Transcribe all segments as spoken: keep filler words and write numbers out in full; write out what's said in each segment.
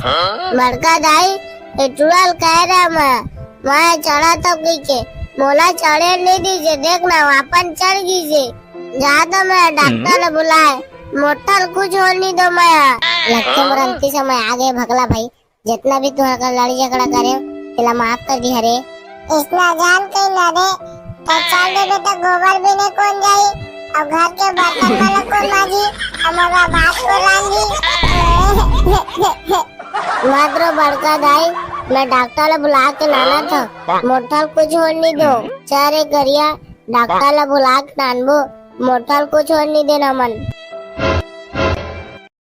बड़का दाई, ए टुरा ल कहे रहे मैं, मैं चढ़त हँव कहिके, मोला चढ़े नइ दिसे, देख ना, अपन चढ़ गिसे। जा तो मैं डॉक्टर ल बुलाए, मोर ठन कुछ होन नइ दो मैं। लगथे मोर अंतिम समय आगे भगला भाई, जितना भी तुँहर कर लड़ई झगड़ा करे, तेला माफ कर दिहा रे। अइसना जान कहीं ना रे, त चल दे बेटा, गोबर बीने कोन जाही, अउ घर के बर्तन मन ल कोन मांजही, अउ मोर भात कोन रांधही। मत रो बड़का दाई, मैं डॉक्टर ल बुला के लानत हँव, मोर ठन कुछ होन नइ दो। चल रे करिया, डॉक्टर ल बुला के लानबो, मोर ठन कुछ होन नइ देन हमन।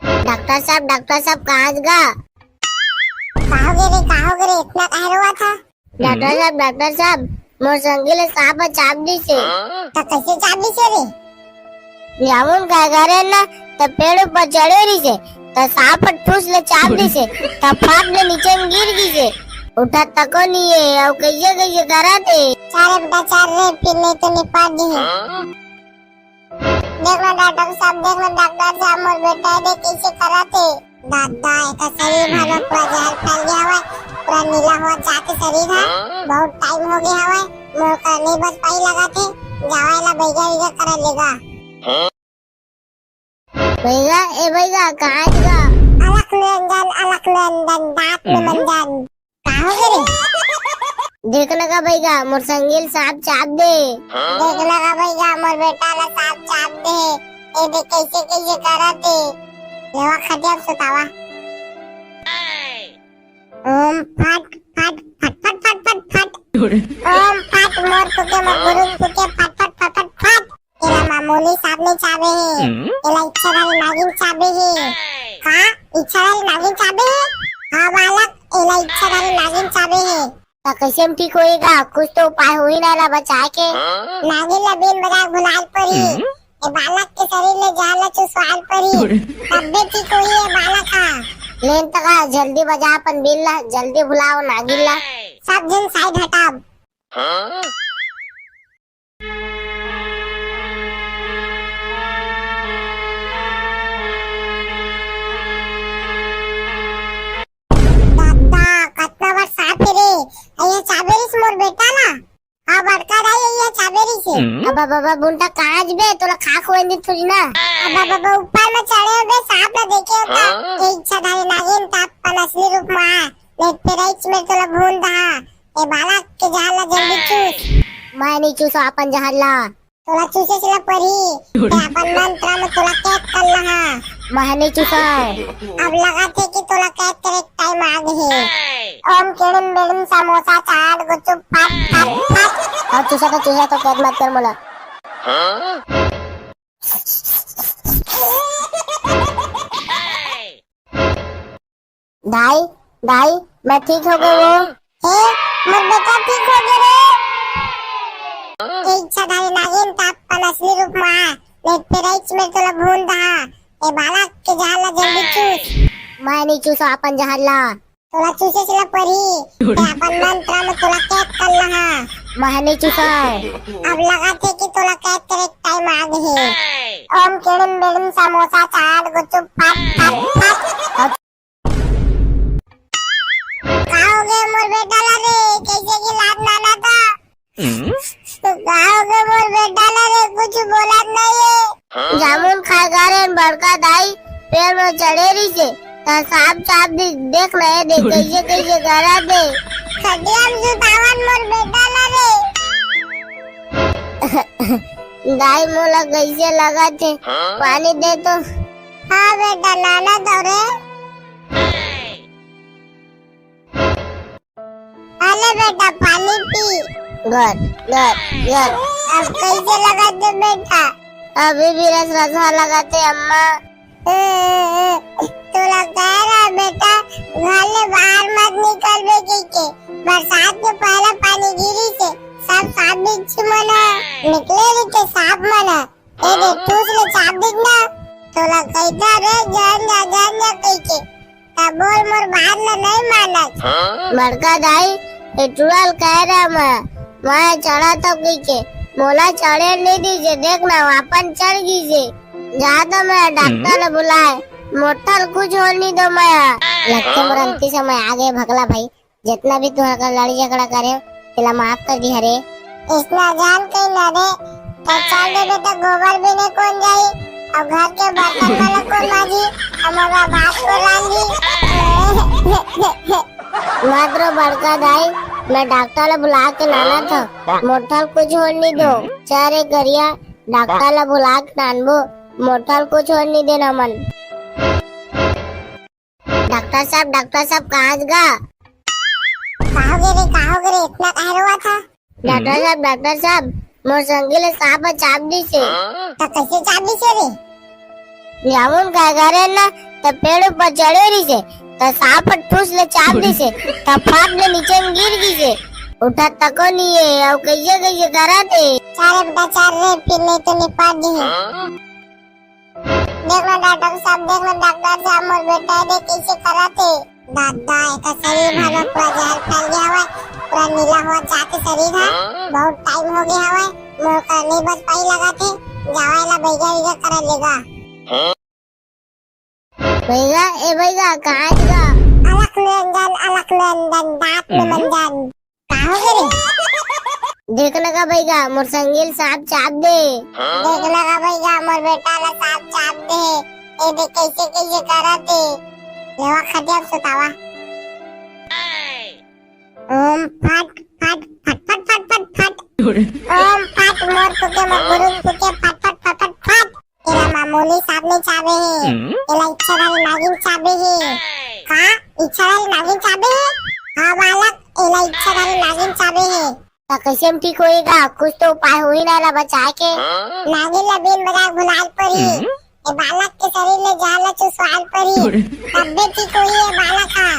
डॉक्टर साहब, डॉक्टर साहब, कहाँ गा? का होगे रे, का होगे रे, इतना काहे रोवत हस? डॉक्टर साहब, डॉक्टर साहब, मोर संगी ल सांप ह चाब दिसे। त कइसे चाब दिसे रे? जामुन खाए गे रहेन ना, त पेड़ ऊपर चढ़े रहिसे, त सांप ह ठूस ले चाब दिसे, त फट ले नीचे म गिर गिसे। उठत तको नइ हे, अउ कइसे कइसे करत हे। चल रे बेटा, चल रे, फिर नइ तो निपट दिही। देख ना डॉक्टर साहब, देख ना डॉक्टर साहब, मोर बेटा ए देख कइसे करत हे। दादा, एकर शरीर भर म पूरा जहर फैल गे हवय, पूरा नीला होवत जात हे शरीर ह। बहुत टाइम होगे हवय, मोर कर नइ बच पाही लगत हे। जावा एला बइगा वइगा करा लेगा। बइगा, ए बइगा, कहाँ गा? अलख निरंजन, अलख निरंजन, दांत में मंजन। का होगे रे? देख ना गा बइगा, मोर संगी ल सांप चाब दे। देख ना गा बइगा, मोर बेटा ल सांप चाब दे। ए देख कइसे कइसे करत हे। लेवा खटिया म सुतावा। ओम फट फट फट फट फट फट फट। ओम फट मोर फुके मोर गुरु फुके फट फट फट फट फट। एला मामूली सांप नइ चाबे हे, हम्म? एला इच्छाधारी नागिन चाबे हे। का? इच्छाधारी नागिन चाबे हे? हाँ बालक, एला इच्छाधारी नागिन चाबे हे। त कइसे म ठीक होही गा? कुछ तो उपाय होही ना एला बचाए के। नागिन ला बीन बजाए भुलाए ल परही। हम्म? ए बालक के शरीर ले जहर ला चुसवाए ल परही। तब्बे ठीक होही ए बालक हा। लेन त गा, जल्दी बजा अपन बीन ला, जल्दी भुलाओ नागिन ला। सब झन side हटाब। दादा, कतना बड़ सांप हे रे। अइया चाबे रिस मोर बेटा ला। हाँ, बड़का दाई, अइया चाबे रिस हे। हम्म। अब, अब, अब, अब, उनका काज बे, तोला खा खोए दी थोड़ी ना। अब, अब, अब, ऊपर में चढ़े हो बे, सांप ला देखे हो का? हाँ? ए इच्छाधारी नागिन, त अपन असली रूप में आ। नहीं, पेराइच में तोला भून दहा। ए बालक के जहर ला जल्दी चूस। मैं नइ चूसों अपन जहर ला। तोला चूसे ला परही। ते अपन मंत्र में तोला कैद कर लहा। मैं नइ चूसों। अब लगत हे कि तोला कैद करे के टाइम आ गे हे। ओम किड़िम बिड़िम समोसा चाट गुपचुप फट फट फट। अब चूसा तो चूसा तो कैद मत कर मोला। दाई, दाई, मैं ठीक हो गे वो। हे, मोर बेटा ठीक हो गे रे। ए इच्छाधारी नागिन, त अपन असली रूप में आ, नहीं पेराइच में तोला भून दहा। ए बालक के जहर ला जल्दी चूस। मैं नइ चूसों अपन जहर ला। तोला चूसे ला परही, ते अपन मंत्र में तोला कैद कर लहा। मैं नइ चूसों। अब लगत हे कि तोला कैद करे के टाइम आ गे हे। ओम किड़िम बिड़िम समोसा चाट गुपचुप फट फट फट। का हो गे मोर बेटा ला रे? कइसे के लात नाना था? हम्म? का हो गे मोर बेटा ला रे? कुछ बोलत नइ हे। जामुन खाए गे रहेन बड़का दाई, पेड़ में चढ़े रिहिसे, त सांप चाब दे, देख ना ये देख, कइसे, कइसे करत हे। खटिया म सुतावन मोर बेटा ला रे। दाई मोला कइसे लगत हे, पानी दे तो। हाँ बेटा, लानत हँव रे। आ ले बेटा, पानी पी। गट, गट, गट। अब कइसे लगत हे बेटा? अभी भी रस रसा लगत हे अम्मा। तोला कहे रहा बेटा, घर ले बाहर मत निकलबे कहिके। बरसात के पहला पानी गिरिसे, सब सांप बिच्छू मन ह निकले रहिथे, सांप मन ह। ए दे, ठूस ले चाप देख ना। तोला कहिथँव रे, झन जा, झन जा कहिके। तभो ले मोर बात ल नइ मानस। बड़का दाई, ए टुरा ल कहे रहा मैं, मैं चढ़त हँव कहिके। मोला चढ़े नइ दिसे, देख ना, वो अपन चढ़ गिसे। जा तो मैं डॉक्टर ल बुलाए, मोर ठन कुछ होन नइ दो मैं। लगथे मोर अंतिम समय आ गे भकला भाई, जितना भी तुंहर कर लड़ी झगड़ा करे हो, तेला माफ कर दिहा रे। इसना जान कहीं ना रे, तो चल देबे तो गोबर भी नहीं कौन जाई, और घर के बर्तन वाला कौन माजी, और मोर भात को रांधी। मत रो बड़का दाई, मैं डॉक्टर ला बुला के लाना था, मोठल कुछ होन नहीं दो। चल रे गरिया, डॉक्टर ला बुला के लानबो, मोठल कुछ होन नहीं देना मन। डॉक्टर साहब, डॉक्टर साहब, कहाँ गा? का हो गे रे, का हो गे रे, इतना काहे रोवा था? डॉक्टर साहब, डॉक्टर साहब, मोर संगी ले सांप ह चाब दिस हे। त कैसे चाब दिस हे रे? जामुन खाए गा रेन ना, त पेड़ ऊपर चढ़े रहिस हे, त सांप ह ठूस ले चाब दिस हे, त फाट ले नीचे में गिर गिस हे। उठत तको नहीं हे, अउ कैसे कैसे करत हे। चल रे बेटा, चल रे, फिर नहीं तो निपट जी। देख ना डॉक्टर साहब, देख ना डॉक्टर साहब, मोर बेटा ए देख कैसे करत हे। दादा, एकर शरीर भर में पूरा जहर फैल गया हवय, पूरा नीला हो जात हे शरीर ह। बहुत टाइम हो गया हवय, मोर कर नहीं बच पाई लगत हे। जावा एला बैगा वैगा करा लेगा। बैगा, ए बैगा, कहाँ गा? अलख निरंजन, अलख निरंजन, दांत में मंजन। का हो गे रे? देख ना गा बैगा, मोर संगी ल सांप चाब दे। देख ना गा बैगा, मोर बेटा ला सांप चाब दे। ए देख कैसे कैसे करत हे। लेवा खटिया म सुतावा। ओम फट फट फट फट फट फट फट। ओम फट मोर फुके मोर गुरु फुके फट फट फट फट फट। एला मामूली सांप नहीं चाबे हे, हम्म? एला इच्छाधारी नागिन चाबे हे। का? इच्छाधारी नागिन चाबे हे? हाँ बालक, एला इच्छाधारी नागिन चाबे हे। त कैसे में ठीक होई गा? कुछ तो उपाय होही ना एला बचाए के। नागिन ला बीन बजाए भुलाए ल परी। हम्म? ए बालक के शरीर ले जहर ला चुसवाए ल परी। अरे। तब्बे ठीक होही ए बालक हा।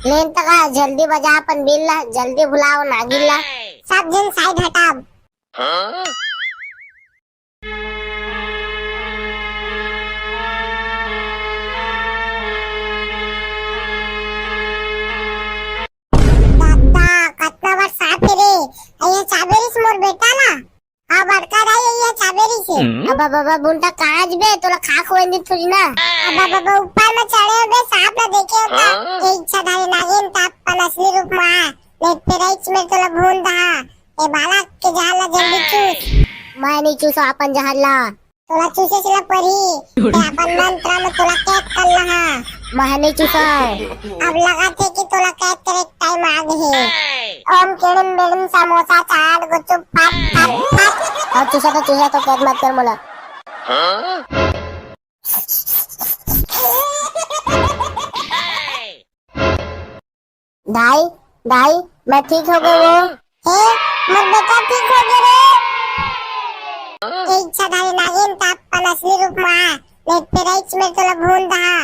लेन त का, जल्दी बजा अपन बीन ला, जल्दी भुलाओ नागिन ला। सब झन साइड हटाब। दादा, कतना बड़ सांप हे रे। अइया चाबे रिस मोर बेटा ला। हाँ, बड़का दाई, अइया चाबे रिस हे। अबा बाबा, बुंटा कांच बे, तोला खा खोए नी थोड़ी ना। अबा बाबा, ऊपर में चढ़े हो बे, सांप ला देखे हो का? हाँ? ये इच्छाधारी नागिन त अपन असली रूप में आ। नहीं, पेराइच में तोला भून दहा। ए बालक के जहर ला जल्दी चूस। मैं नहीं चूसा अपन जहर ला। तोला चूसे से ला परी। ते अपन मंत्र में तोला कैद कर लहा। मैं नहीं चूसा। अब लगत हे कि तोला कैद करे के टाइम आ गे हे। ओम किड़िम बिड़िम समोसा चाट गुपचुप फट फट फट। और चूसा तो चूसा तो कैद मत कर मोला। दाई, दाई, मैं ठीक हो गे वो। हे, मोर बेटा ठीक हो गे रे। ए इच्छाधारी नागिन त अपन असली रूप में आ, नहीं पेराइच में तोला भून दहा।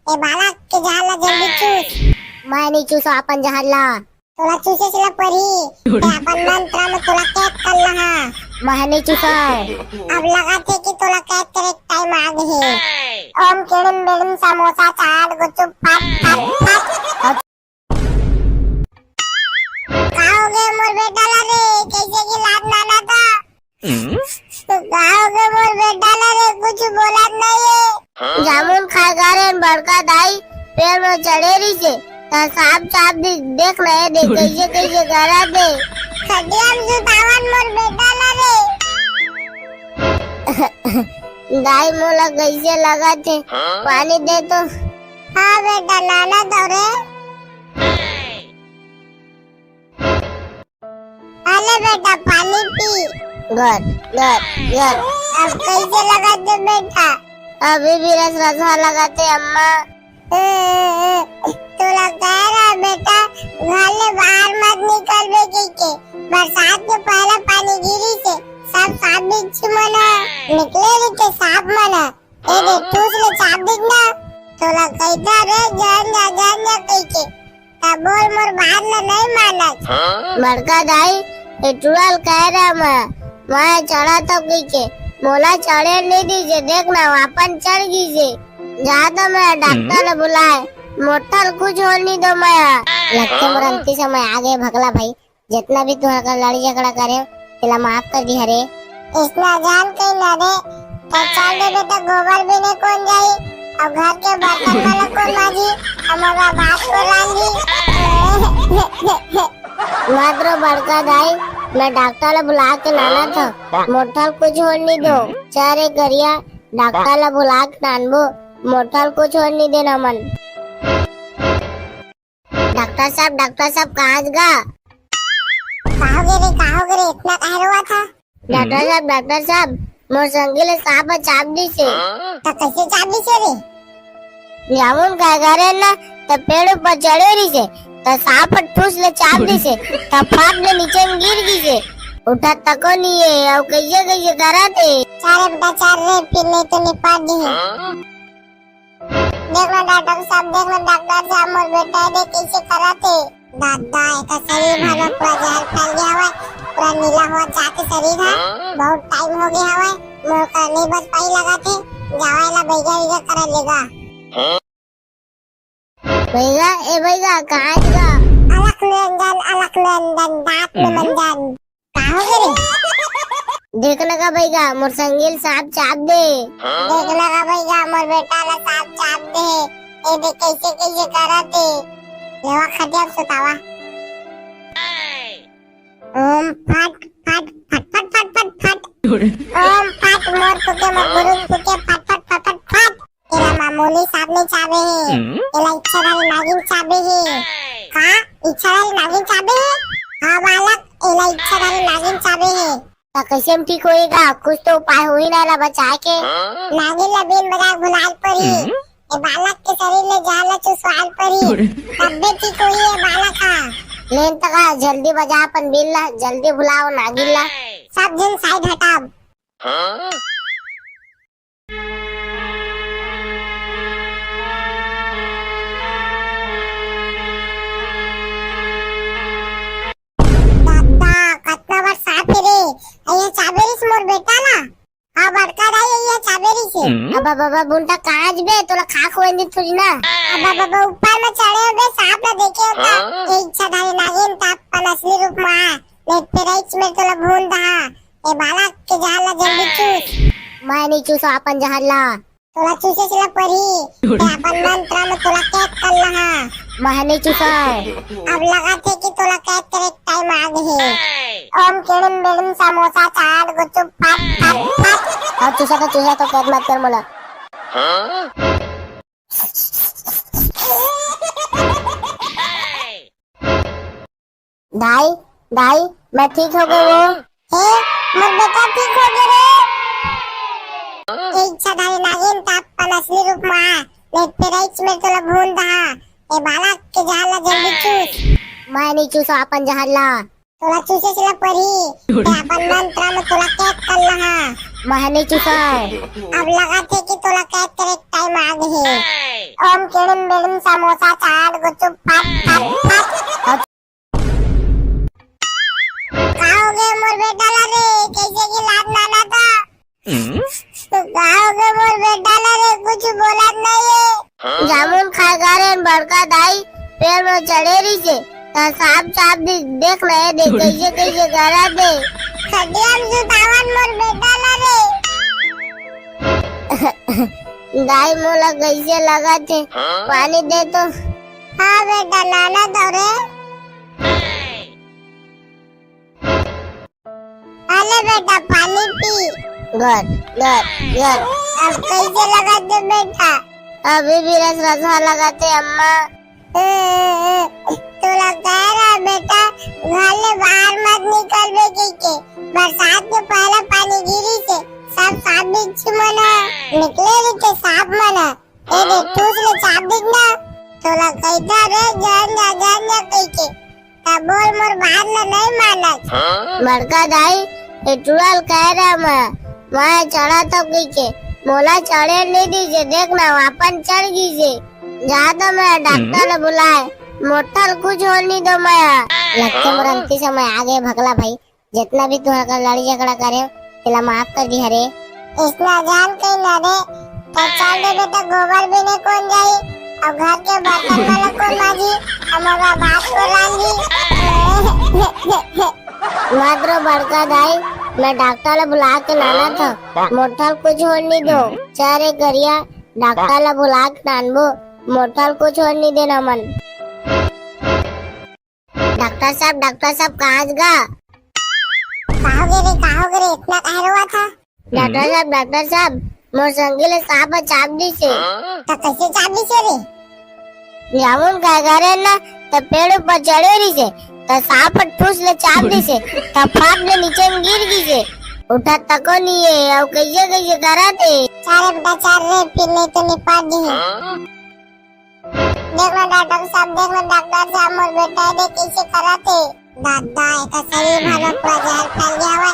ए बालक के जहर ला जल्दी चूस। मैं नहीं चूसा अपन जहर ला। तोला चूसे से ला परी, ते अपन मंत्र में तोला कैद कर लहा। मैं नहीं चूसा। अब लगत हे कि तोला कैद करे के टाइम आ गे हे। ओम किड़िम बिड़िम समोसा चाट गुपचुप फट फट फट। का हो गे मोर बेटा ला रे, कैसे की लात नाना था? हम्म? का हो गे मोर बेटा ला रे, कुछ बोलत नहीं हे। जामुन खाए गा रेन बड़का दाई, पेड़ में चढ़े रिस हे, त सांप चाब दे, देख ना ये देख कैसे कैसे करत हे। खटिया में सुतावन मोर बेटा ला रे। दाई मोला कैसे लगत हे, पानी दे तो। हाँ बेटा, लाना दो रे। अले बेटा, पानी पी। गट, गट, गट। अब कैसे लगत हे बेटा? अभी भी रस रसा लगत हे अम्मा। तोला कह रहा बेटा, घर ले बाहर मत निकलबे कहिके। बरसात के पहला पानी गिरी से सब सांप बिच्छू मन निकले रहिथे, सांप मन। ए दे, ठूस ले चाप दिख ना। तोला कहिथा रे, जान जा, जान जा कहिके। तब बोल मोर बात ल नहीं मानत। बड़का दाई, ए टुड़ल कह रहा मैं, मैं चढ़ा तो कहिके। मोला चढ़े नहीं दीजिए, देख ना, वो अपन चढ़ गईसे। जा तो मैं डॉक्टर ल बुलाए, मोठल कुछ होन नहीं दो मैं। लगथे मोर अंतिम समय आ गे भकला भाई। जितना भी तुंहर कर लड़ी झगड़ा करे हो, तेला माफ कर दिहा रे। इसना जान कहीं ना रे, तो चल देबे तो गोबर भी नहीं कौन जाई, अउ घर के बर्तन मन ला कोन मांजही? अउ मोर भात कोन रांधही? मत रो बड़का दाई, मैं डॉक्टर ला बुला के लानत हंव। मोर ठन कुछ होन नइ दो। चल रे करिया, डॉक्टर ला बुला के लानबो। मोर ठन कुछ होन नइ देन हमन। डॉक्टर साहब, डॉक्टर साहब, कहाँ गा? का होगे रे, का होगे रे, इतना काहे रोवत हस? डॉक्टर साहब, डॉक्टर साहब, मोर संगी ल सांप ह चाब दिस हे। त कइसे चाब दिस हे रे? जामुन खाए गे रेहेन ना, त पेड़ ऊपर चढ़े रिहिस हे, त सांप ह ठूस ले चाब दिस हे, त फाट ले नीचे म गिर गिस हे। उठत तको नइ हे, अउ कइसे कइसे करत हे। चल रे बेटा, चल रे, फिर नइ तो निपट दिही। देख ना डॉक्टर साहब, देख ना डॉक्टर साहब, मोर बेटा ए दे कइसे करत हे। दादा, एकर शरीर भर में पूरा जहर फैल गे हवय, पूरा नीला होवत जात हे शरीर ह। बहुत टाइम होगे हवय, मोर करा नइ बच पाही लगत हे। जावय ला बइगा वइगा करा लेगा। बइगा, ए बइगा, कहाँ गा? अलख निरंजन, अलख निरंजन, दांत में मंजन। का होगे रे? देख ना गा बइगा, मोर संगी ल सांप चाब दे। देख ना गा बइगा, मोर बेटा ला सांप चाब दे। ए दे कइसे कइसे करत हे। लेवा खटिया म सुतावा। ओम फट फट फट फट फट फट फट। ओम फट मोर फूके मोर गुरु फूके फट फट फट फट फट। एला मामूली सांप नइ चाबे हे, हम्म? एला इच्छाधारी नागिन चाबे हे। का? इच्छाधारी नागिन चाबे हे? हाँ बालक, एला इच्छाधारी नागिन चाबे हे। त कइसे म ठीक होही गा? कुछ तो उपाय होही ना एला बचाए के। नागिन ला बीन बजाए भुलाए ल परही। हम्म? ए बालक के शरीर ले जहर ला चुसवाए ल परही। अरे। तब्बे ठीक होही ए बालक ह। लेन त गा, जल्दी बजा अपन बीन ला, जल्दी भुलाओ नागिन ला। सब झन side हटाव। हाँ? दादा, कतना बड़ सांप हे रे। अइया चाबे रिहिस मोर बेटा ला। हाँ, बड़का दाई, अइया चाबे रिहिस हे। अबा, बबा, बुनता कांच बे, तोला खा खोए दिन थोड़ी ना। अबा, बबा, ऊपर में चढ़े हो बे, सांप ला देखे हो त। हाँ? ए इच्छाधारी नागिन, त अपन असली रूप में आ। नहीं, पेराइच में तोला भून दहा। ए बालक के जहर ला जल्दी चूस। मैं नइ चूसों अपन जहर ला। तोला चूसे ला परही। मैं अपन मंत्र में तोला कैद कर लहा। मैं नइ चूसों। अब लगत हे कि तोला कैद करे के टाइम आ गे हे। ओम किड़िम बिड़िम समोसा चाट गुपचुप फट फट फट। अब चूसा तो चूसा तो कैद मत कर मोला। दाई, दाई, मैं ठीक हो गे हों। हे, मोर बेटा ठीक हो गे रे। ए इच्छाधारी नागिन, त अपन असली रूप में आ, नहीं पेराइच में तोला भून दहा। ए बालक के जहर ला जल्दी चूस। मैं नइ चूसों अपन जहर ला। तोला चूसे ला परही, ते अपन मंत्र में तोला कैद कर लहा। मैं नइ चूसों। अब लगत हे कि तोला कैद करे के टाइम आ गे हे। ओम किड़िम बिड़िम समोसा चाट गुपचुप फट फट फट। का हो गे मोर बेटा ला रे, कइसे कि लात लानत हस? तो का हो गे मोर बेटा ला रे, कुछ बोलत नइ हे। जामुन खाए गे रेहेन बड़का दाई, पेड़ में चढ़े रिहिस हे, त सांप चाब दिस, देख ना ए दे, कइसे कइसे करत हे। खटिया म सुतावन मोर बेटा ला रे। दाई मोला कइसे लगत हे, पानी दे तो। हाँ बेटा, लानत हंव रे। अले बेटा, पानी पी। गट, गट, गट। अब कइसे लगत हे बेटा? अभी भी रस रसा लगत हे अम्मा। तोला कहे रहेंव बेटा, घर ले बाहर मत निकलबे कहिके। बरसात के पहला पानी गिरिस हे, सब सांप बिच्छू मन ह निकले रहिथे, सांप मन ह। ए दे, ठूस ले चाब दिस ना। तोला कहिथंव रे, झन जा, झन जा कहिके। तभो ले मोर बात ला नइ मानस। बड़का दाई, ए टूरा ल कहे रहेंव मैं, मैं चढ़त हंव कहिके, मोला चढ़े नइ दिस हे, देख ना, वो अपन चढ़ गिस हे। जा तो मैं डॉक्टर ला बुलाए, मोर ठन कुछ होन नइ दो मैं। लगथे मोर अंतिम समय आ गे भकला भाई। जितना भी तुंहर कर लड़ई झगड़ा करे हो, तेला माफ कर दिहा रे। अइसना झन कहि ना रे, त चल दे बेटा, गोबर बीने कोन जाही, अउ घर के बर्तन मन ल कोन मांजही, अउ मोर बर भात कोन रांधही। मत रो बड़का दाई, मैं डॉक्टर ला बुला के लानत हंव, मोर ठन कुछ होन नइ दो। चल रे करिया, डॉक्टर ला बुला के नानबो, मोर ठार कुछ होय नइ देन हमन। डॉक्टर साहब, डॉक्टर साहब, कहाँ गा? का होगे रे, का होगे रे, इतना काहे रोवत हस? डॉक्टर साहब, डॉक्टर साहब, मोर संगी ला सांप ह चाब दिसे। त कैसे चाब दिसे रे? जामुन खाए गे रहेन ना, त पेड़ ऊपर चढ़े रहिसे, त सांप ह ठूस ले चाब दिसे, त फाट ले नीचे में गिर गिसे। उठा तको नइ हे, अउ कैसे कैसे करत हे। चल रे बेटा, चल रे, फिर नइ तो निपट दिही। देख लो डॉक्टर साहब, देख लो डॉक्टर साहब, मोर बेटा ए देख कैसे करत हे। दादा, एकर शरीर भर में पूरा जहर फैल गे हवय।